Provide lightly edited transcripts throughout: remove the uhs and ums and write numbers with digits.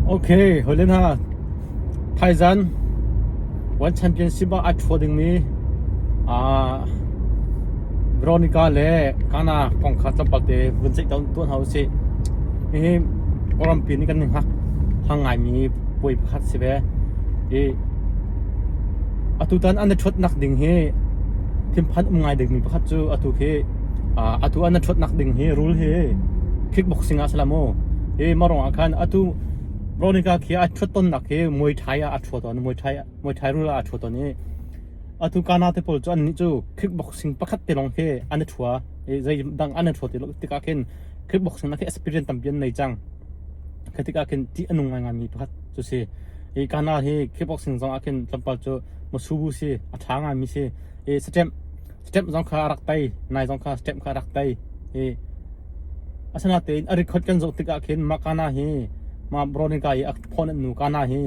Okay, hawile hna, thaizan One Championship ah ai ṭhua dingmi Veronica le Kana kong kha tlawmpal te vun ceih tuah hna usih. Hihi Kawlrampi nih kan i hngak hang ngaimi puai pakhat si ve. I atutan an i ṭhuatnak ding hi thinphan um ngai dingmi pakhat cu atu khi atu an i ṭhuatnak ding hi rul hi kickboxing ah si la mu. Hi mah ruangah khan atu Veronica khi a ṭhuat tawnnak hi Muay Thai ah a ṭhua tawn. Muay Thai Muay Thai rul ah a ṭhua tawn i atu Kana te pawl cu annih cu kickboxing pakhat te lawng khi an i ṭhua. I zeidang an i ṭhua ti lo tikah khin kickboxing ah khi experience tampi an nei cang. Khi tikah khin ṭih a nung ngaingaimi pakhat cu si. Hi Kana hi kickboxing zong ah khin tlawmpal cu masubu si, a ṭha ngaimi si. I stamp step zong kha a rak tei nai zong kha step kha a rak tei i asinain a record kan zoh tikah khin mah kana hi mah Veronica i a phone an nu kana hi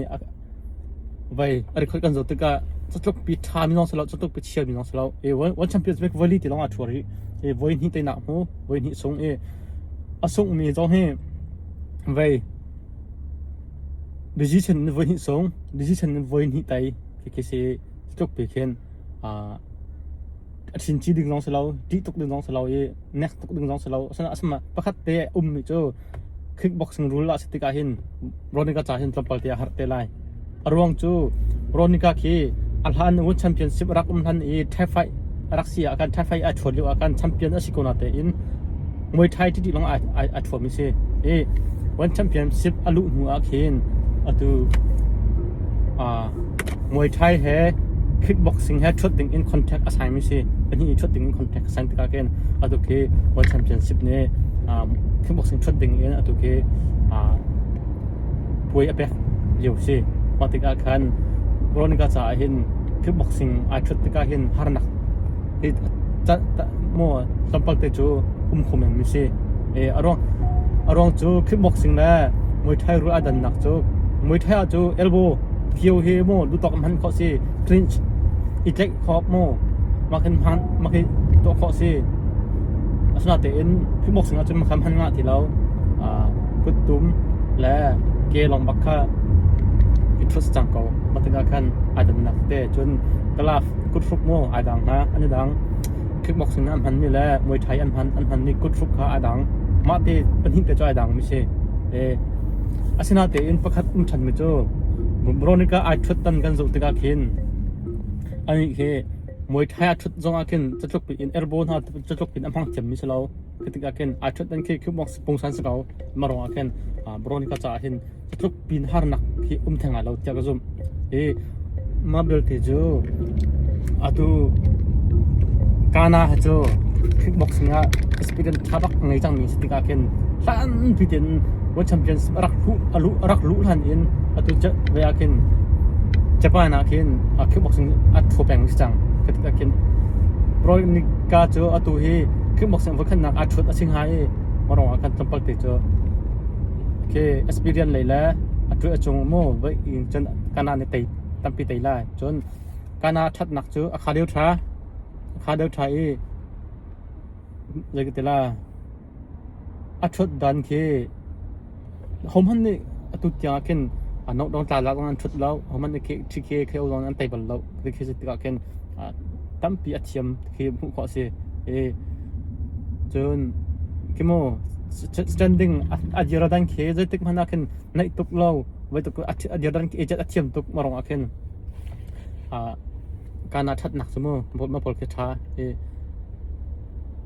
vai a record kan zoh tikah catluk pi ṭha mi zong si lo catluk pi chia mi zong si lo i one champions league voili ti lawng a ṭhuar i i voi hnih teinak hmu voi hnih sung i a sungh mi zong hi vei decision in voi hnih sung decision in voi hnih tei khi khi si catluk pi khin a thinci ding zong si lo, ṭih tuk ding zong si lo i nek tuk ding zong si lo. Asinain pakhat te a ummi cu kickboxing rule ah si tikah hin Veronica ca hin tlawmpal te a har te lai. A ruang cu Veronica khi a hlan World Championship rak um hlan i Thai fight a rak si ah khan Thai fight a ṭhuat lio ah khan champion a si ko natein Muay Thai titi lawng ai thuam i si. I One Championship a luh hnu ah khin atu Muay Thai he kickboxing he ṭhuat ding in contract a sign mi si. Pahnih i ṭhuat ding in contract a sign tikah khin atu khi One Championship nih kickboxing ṭhuat ding in atu khi puai a pek lio si. Mah tikah khan Veronica caah hin kickboxing ai ṭhuat tikah hin harnak hi maw tlawmpal te cu um kho men mi si. A ruang a ruang cu kickboxing le Muay Thai rul aa dannak cu Muay Thai ah cu elbow kio hi maw duhtawk in hman khawh si clinch i tlaih khawh maw mah khin hman mah khi tuah khawh si. Asinain kickboxing ahcun mah kha hman ngah ti lo. Kuttum le ke lawng bak kha i ṭhut cang ko. Mah tikah khan aa dannak te cun glove kuthruk maw ai dang hna an i dang. Kickboxing an hmanmi le Muay Thai an hman an hmanmi kuthruk kha ai dang. Mah te pahnih te cu ai dang mi si. E asinatein pakhat um ṭhanmi cu Veronica ai ṭhut tan kan zoh tikah khin anih khi Muay Thai a ṭhut zongah khin catluk piin elbow hna catluk piin a hmang thiammi si lo. Khi tikah khin ai ṭhut tan khi kickbox pungsan si ko. Mah ruangah khin Veronica caah hin tluk pin harnak hi um theng lai lo tiah ka zumh. I mah belte cu atu Ghana hi cu kickboxing ah experience ṭha bak ngei cangmi si tikah khin hlan pi tein World Champions rak luh a rak luh hlan in atu ve ah khin Japan ah khin kickboxing a ṭhu peng si cang. Khi tikah khin Veronica cu atu hi kickboxing voikhatnak aa ṭhut a si hnga i mah ruangah khan tlawmpal te cu Khi experience lei le a ṭuih a cung mu voi in cun kana nih tei tampi tei lai. Cun kana ṭhatnak cu a kha deuh ṭha. A kha deuh ṭha i zei ka ti la a ṭhut dan khi hohmanh nih atu tiang ah khin a nok dong tla lak an ṭhut lo. Hohmanh nih TK KO zong an tei bal lo. Khi si tikah khin tampi a thiam khi hmuh khawh a si. I cun khi mu standing a dir dan khi zeitik hmanh ah khin naih tuk lo voi tuk a dir dan khi a thiam tuk ma rong ah khin kana ṭhatnak cu mu ma pawl khi ṭha i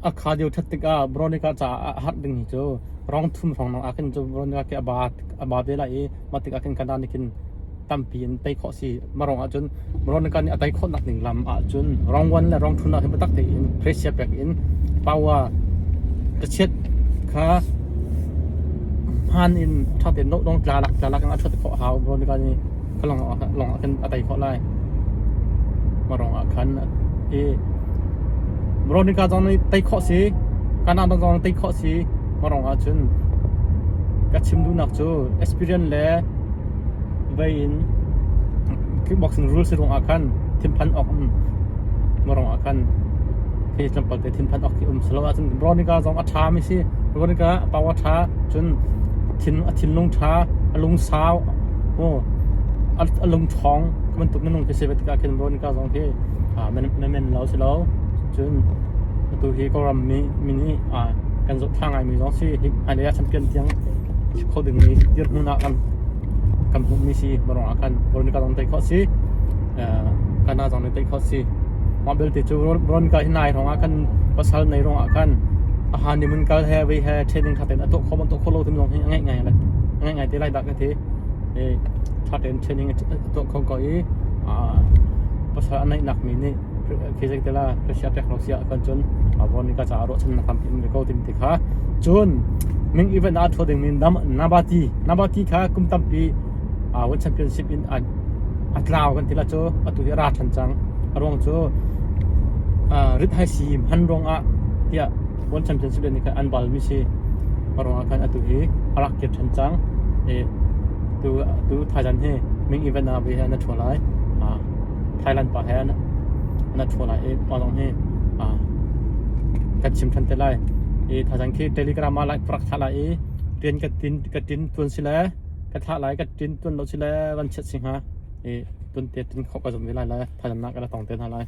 a kha deu ṭhat tikah Veronica caah a har ding hi cu rong thum hrawng nong ah khin cu Veronica khi a ba a ba ve lai i mah tikah khin kana nih khin tampi in tei khawh si. Mah ruangah cun Veronica nih a tei khawhnak ding lam ahcun round 1 le round 2 nak hi biatak tein pressure pek in power ka chiat kha hmaan in ṭha tein dong tla lak tla lak in a ṭhuat khawh hau. Veronica nih ka lawng lawng ah khin a tei khawh lai. Mah ruangah khan i Veronica zong nih tei khawh si, Canada zong tei khawh si. Mah ruangah cun ka chim duhnak cu experience le Vei in kickboxing rules ruangah khan thinphan awk um ruangah khan khi tlawmpal te thinphan awk khi um silo ahcun Veronica zong a ṭha mi si Veronica power ṭha cun. Thin a thinlung ṭha, a lungsau, maw a lung ṭhawng bantuk minung khi si ve tikah khin Veronica zong hi na men lo si lo. Cun atu hi Kawlram mi mi nih kan zohthla ngaimi zong si. Hi hmailei ah champion tiang si kho dingmi dirhmun ah kan kan hmuhmi si. Ruangah ah khan Veronica zong tei khawh si. Kana zong nih tei khawh si. Mah belte cu Veronica hi nai hrawng ah khan pasal nei ruangah khan a honeymoon kal he vei he training tha tein a tuah kho ban tuah kho lo timi zong hi a ngaih ngai lai a ngaih ngai te lai dah ka ti i tha tein training a tuah kho ko i pasal a neih nak mi nih khi zei te la Russia pek lo sia kan cun Veronica caah ruahchannak tampi um ve ko timi ti kha cun ming event ah thua ding mi Nabati Nabati kha kum tampi World Championship in a tlau kan ti la cu atu hi a ra than cang a ruang cu rit hai si hman ruangah tiah World Championship nih khan an bal mi si a ruangah khan atu hi a rak kir than cang i tu tu Thailand hi ming event ah ve na thua lai Thailand pa he na thua lai i pa zong hi kan chim than te lai i Thailand khi Telegram ah like rak thlah lai i rian ka tin ka tin tuan si le ka thlah lai ka tin tuan lo si le van chet si hnga i tun te tin khok ka zum ve lai lai Thailand nak ka la tong te hna lai.